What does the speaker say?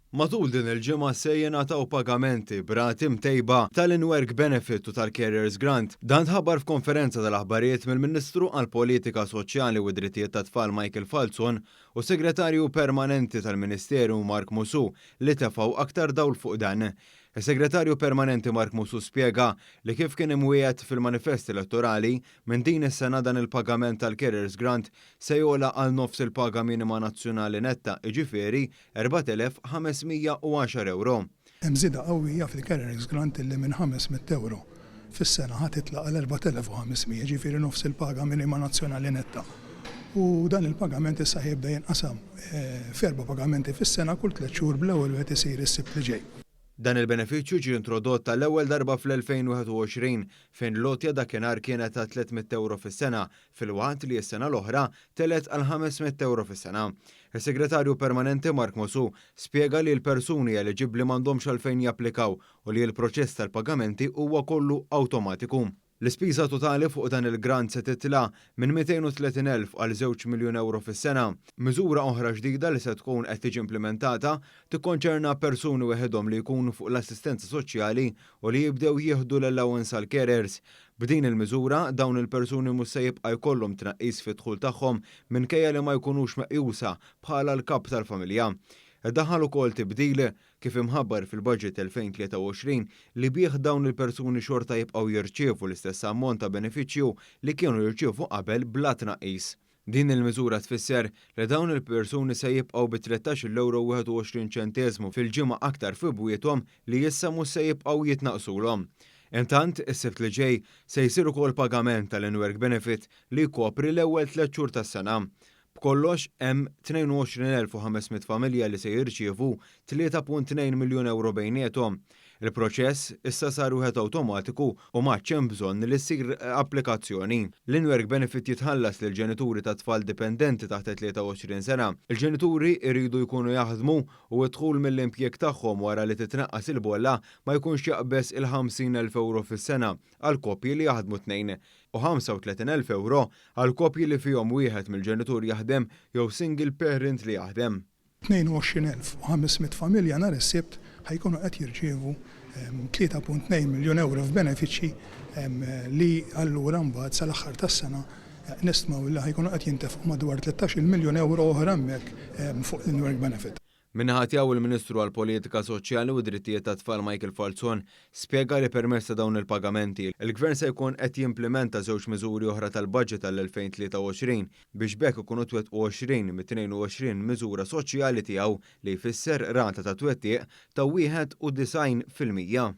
Matul din il-ġimgħa se jingħataw pagamenti b'rati mtejba tal-In-Work Benefit u tal-Carers Grant. Dan tħabbar f'konferenza tal-aħbarijiet mill-Ministru għall-Politika Soċjali u d-Drittijiet tat-Tfal Michael Falzon u Segretarju Permanenti tal-Ministeru Mark Musù li tefgħu aktar dawl fuq dan. Is-Segretarju Permanenti Mark Musù spjega li kif kien imwiegħed fil-manifest elettorali, minn din is-sena dan il-pagament tal-Carers Grant se jogħla għal nofs il-paga minima nazzjonali netta, jiġifieri 4,510 ewro. Hemm żieda qawwija fil-Carers Grant illi minn 500 ewro fis-sena ħa titla' għal 4,500, jiġifieri nofs il-paga minima nazzjonali netta. U dan il-pagament issa ħa jibda jinqasam f'erba' pagamenti fis-sena kull tliet xhur bl-ewwel wieħed isir is-Sibt li ġej. Dan il-benefiċċju ġie introdott għall-ewwel darba fl-2021 fejn l-għotja dakinhar kienet ta' 300 ewro fis-sena filwaqt li s-sena l-oħra telgħet għal 500 ewro fis-sena. Is-Segretarju Permanenti Mark Musù spjega li l-persuni eliġibbli m'għandhomx għalfejn japplikaw u li l-proċess tal-pagamenti huwa kollu awtomatiku. L-ispiża totali fuq dan il-grant se titla' minn 230,000 għal żewġ miljun ewro fis-sena. Miżura oħra ġdida li se tkun qed tiġi implimentata tikkonċerna persuni weħidhom li jkunu fuq l-assistenza soċjali u li jibdew jieħdu l-allowance għall-carers. B'din il-miżura, dawn il-persuni mhux se jibqa' jkollhom tnaqqis fid-dħul tagħhom minkejja li ma jkunux meqjusa bħala l-kap tal-familja. Iddaħħal ukoll tibdil kif imħabbar fil-Budget 2023 li bih dawn il-persuni xorta jibqgħu jirċievu l-istess ammont ta' benefiċċju li kienu jirċievu qabel bla tnaqqis. Din il-miżura tfisser li dawn il-persuni se jibqgħu bi 13-il ewro u 21 ċenteżmu fil-ġimgħa aktar fi bwiethom li issa mhux se jibqgħu jitnaqqsulhom. Intant, is-Sibt li ġej se jsir ukoll pagament tal-In-Work Benefit li jkopri l-ewwel tliet xhur tas-sena. B'kollox hemm 22,500 familja li se jirċievu 3.2 miljun ewro bejniethom. Il-proċess issa sar wieħed awtomatiku u m'għadx hemm bżonn li ssir applikazzjoni. L-In-Work Benefit jitħallas lil ġenituri ta' tfal dipendenti taħt 23 sena. Il-ġenituri jridu jkunu jaħdmu u d-dħul mill-impjieg tagħhom wara li titnaqqas il-bolla ma jkunx jaqbeż il-50,000 ewro fis-sena għal koppji li jaħdmu tnejn u 35,000 ewro għal koppji li fihom wieħed mill-ġenitur jaħdem jew single parent li jaħdem. 22,500 familja nhar is-Sibt ħa jkunu qed jirċievu 3.2 miljun ewro f'benefiċċji li allura mbagħad sal-aħħar tas-sena nistmaw li ħa jkunu qed jintefqu madwar 13-il miljun ewro oħra hemmhekk fuq l-in-work benefit. Min-naħa tiegħu il-Ministru għall-Politika Soċjali u d-Drittijiet tat-Tfal Michael Falzon spjega li permezz ta' dawn il-pagamenti, il-Gvern se jkun qed jimplimenta żewġ miżuri oħra tal-Budget għall-2023 biex b'hekk ikunu twettqu 20 mit-22 miżura soċjali tiegħu li jfisser rata ta' twettiq ta' 91%.